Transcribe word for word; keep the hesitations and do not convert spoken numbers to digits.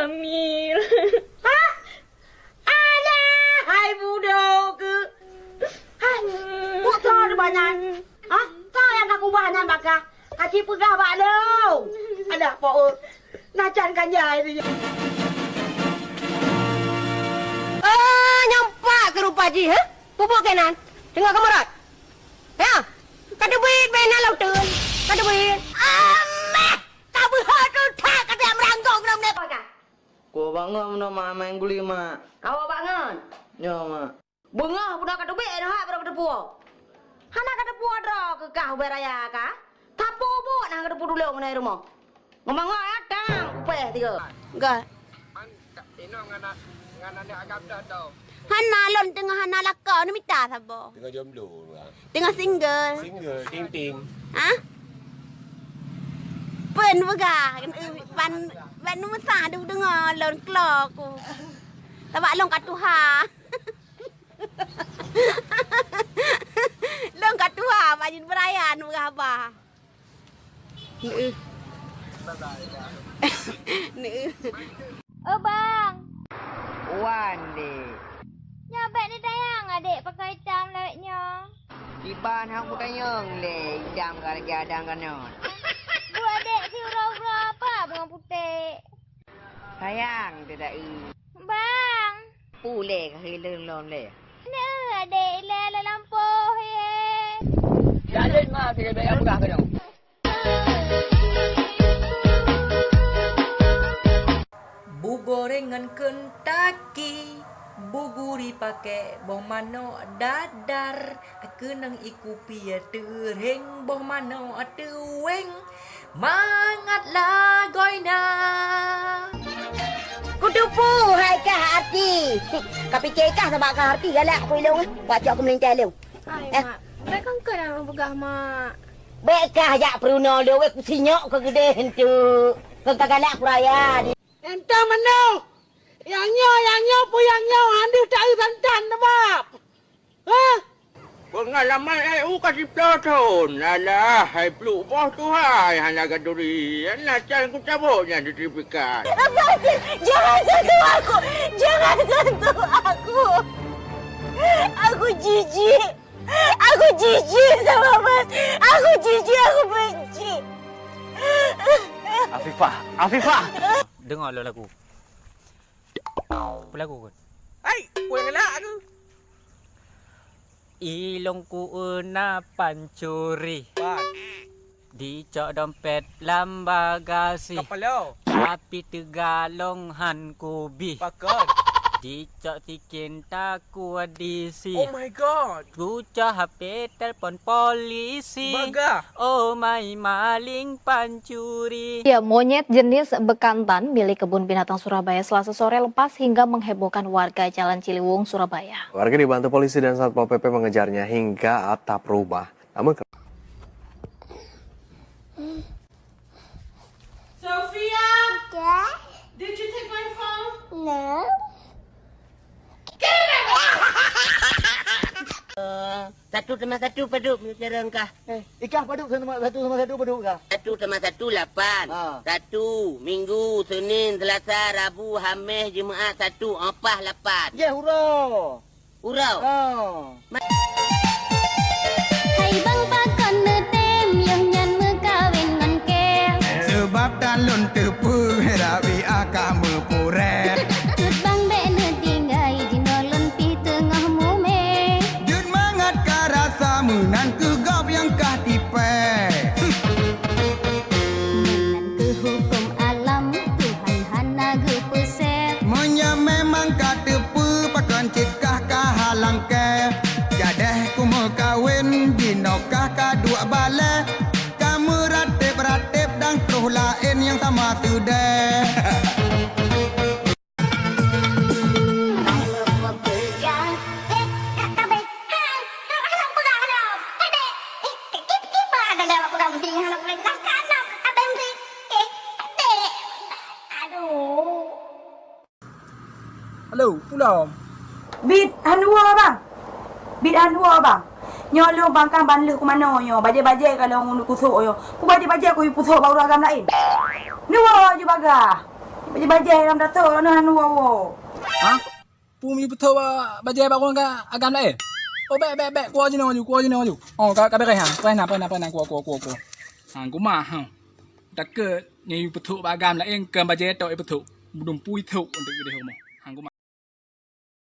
Hamil. Hah? Alah, hai budoe keuh. Hai, buet soe teuh bak nyan? Hah? Soe nyang ka keubah nyan bak kah? Aci peugah bak lôn. Alah, po, na can kan jai tu. Ah, nyang pat keuh rupa jih, ha? Pupuk keunan. Teungoh keumeurot. Ya. Ka teubiet bak inan lam uteuen. Ka teubiet. Ameh! Ka beuhot that ka pih meuranggong lom lé. Kuwoe bak ngon meunoe, Mak, main guli, Mak. Kawoe bak ngon? Nyoe, Mak. Beungoh bunoe ka teubiet, nyoe hai baru ka teupuwoe. Hana ka teupuwoe droe keu kah ubé raya kah? Sapeue buet na ka teupeue tulông ngon rumoh? Ngomong ngon ya, tang, upéh tiga. Enggak. Inoe ngon a-, ngon aneuk agam dah tau. Hana, lôn teungoh hana lakoe, neumita saboh. Teungoh jomblo, Bang. Teungoh single. Single, ting ting. Hah? Peue peugah, ban, ban meusah deungoe lôn klo ku. Sabab lôn ka tuha. Lôn ka tuha, bak jeuet beuraya neupeugah haba. Neuh. Neuh. Oh, Bang. Wan, Dek. Nyoe bèk neutanyong, Adek, pakon itam lawét nyoe. Kiban hana kutanyong lé, itam ka lagèe adang kanot. Bu Adek si uroe-uroe apa bunga putéh? Sayang, teudak i. Bang. Ulèe ka hi lôn lôn lé. Neu, Adek, ilèe lam lampôh, he. Jalin ma, keu bèk peugah keudong. Bu goreng ngon Kentucky, bu guri pakai boh manok dadar, keunong i kupi teuréng boh manok teuwéng. Mangat lagoina. Kuteupeue hai kah arti. Kapike kah sabab kah arti galak ku ilong. Baca aku melintai leu. Hai, eh? Mak. Bèk kangkeu dah peugah, Mak. Bèk kah jak peurunoe leu, weh, kusinyok keu geudeh entu. Keu ka galak kuraya. Entah manoe. Nyang nyoe, nyang nyoe, peue nyang nyoe, han deuh taeu santan teubab. Hah? Peungalaman ai u ka siploh thon. Alah, hai pluek boh tuha, hai hana gaduri. Hana can kucabot nyan sertifikat. Lepasin! Jangan sentuh aku! Jangan sentuh aku! Aku jijik! Aku jijik sama Mas! Aku jijik, aku benci! Afifah! Afifah! Deungoe lôn lagu. Peue lagu keuh? Hai, peue nyang galak keuh? Ilong ku na pancuri. Pat. Dicok dompet lam bagasi. Kapalo. Tapi teuga long han kubi. Pakon. Dicok sikin takue disi. Oh my God. Kucok H P telpon polisi. Bagah. Oh my, maling pancuri. Ya, monyet jenis bekantan milik Kebun Binatang Surabaya Selasa sore lepas hingga menghebohkan warga Jalan Ciliwung, Surabaya. Warga dibantu polisi dan Satpol P P mengejarnya hingga atap rumah. Namun ke- Sophia, did you take my phone? No. Satu tambah satu padub, meunyoe cara engkah. Eh, ikah padub satu tambah satu tambah satu padub kah? Satu tambah satu, lapan. Ha. Satu, Minggu, Senin, Selasa, Rabu, Hamis, Jumaat, Sabtu, apah lapan. Yeh, uroe. Uroe. Ha. Ma- Hai bang, pakon neutem yoh nyan meukawen ngon kée? Seubab tan lôn teupeu, rabi akah meupurée. Cut bang, bèk neutinggai, jinoe lôn pih teungoh mumé. Jeuet mangat ka rasa meunan keu gob nyang kah tipée. Meunan keuh huköm alam, Tuhan hana geupeuséh. Meunyoe memang ka teupeu, pakon cit kah ka halang kée. Jadeh kumeukawen, jinoe kah ka duek balée. Ka meuratéb-ratéb dan troh laén nyang sama seudeh. Halo, pulang. Bit han woe, Bang. Bit han woe, Bang. Nyoe lôn pangkang ban lheueh kumanoe nyoe, bajée-bajée ka lôn kusok nyoe. Peue bajée-bajée kuyue pusok bak ureueng agam laén? Neuwoe ju bagah. Bajèe-bajèe lam dato, na nu woe-woe. Ha? Peue miyueb peuthok ba-, bajèe bak ureueng ka agam laén? Oh, bèk, bèk, bèk, kuwoe jinoe laju, kuwoe jinoe laju. Oh, ka, ka beureh han, beureh na, beureh na, beureh na, kuwoe, kuwoe, kuwoe, kuwoe. Ha, guma, ha. Takot nyoe peuthok bak agam laén, kon bajèe tok peuthok. Budum pui thok untuk geude homo.